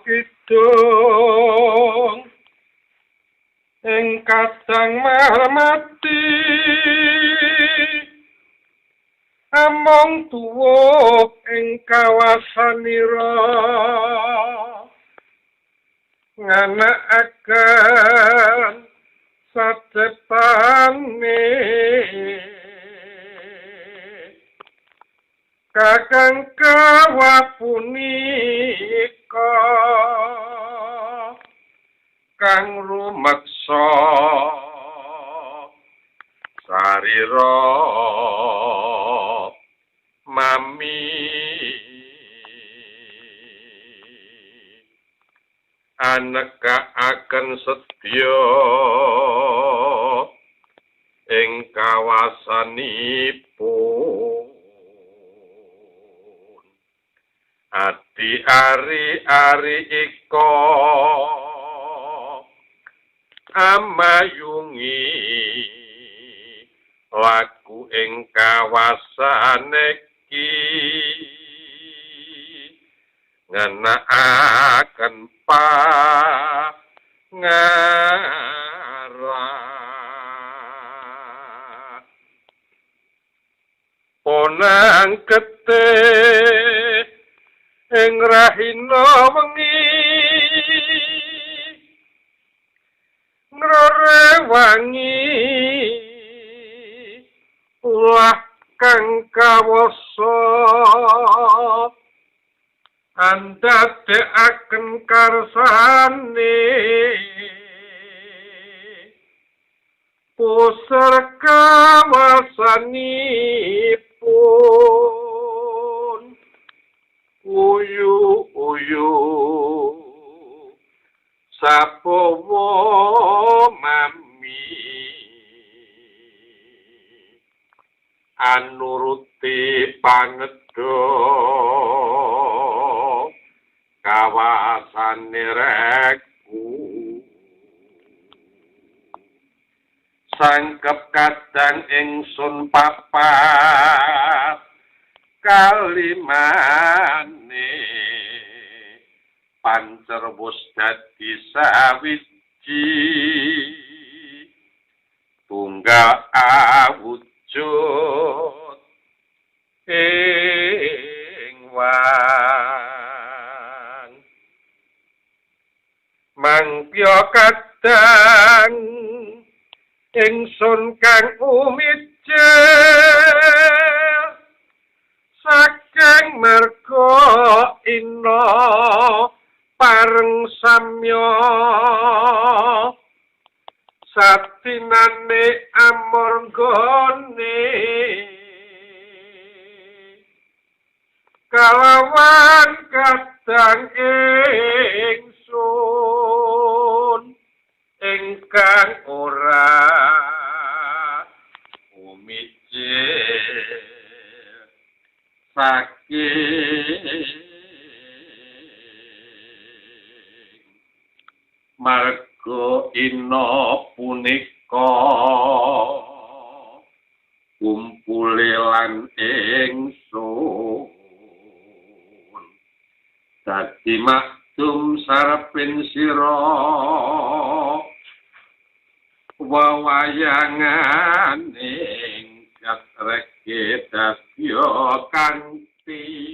Kidung ing kadang marmati among tuwuh ing kawasanira nganakaken sacepane kakang kawa punika kang rumeksa sarira mami anekaaken sedya ing kawasanipun ati ari-ari ika amayungi laku ing kawasane iki ngenakaken pangarah ponang ketih ing rahina wengi ngrewangi ulah kang kawasa andadekaken karsane puser kawasanipun uyu-uyu sapowo mami anuruti pangedo kawasane reku sangkep kadang ingsun papat kalimane pancer wus dadi sawiji tunggal awujud ing wang mangkya kadang ingsun kang umijil saking merga ina pareng samya satinane amorgone kalawan kadang ingsun ingkang ora umijil saking marga ina punika kumpule lan ingsun dadi makdum sarepin sira wewayangane ing gatreke dadya kanthi.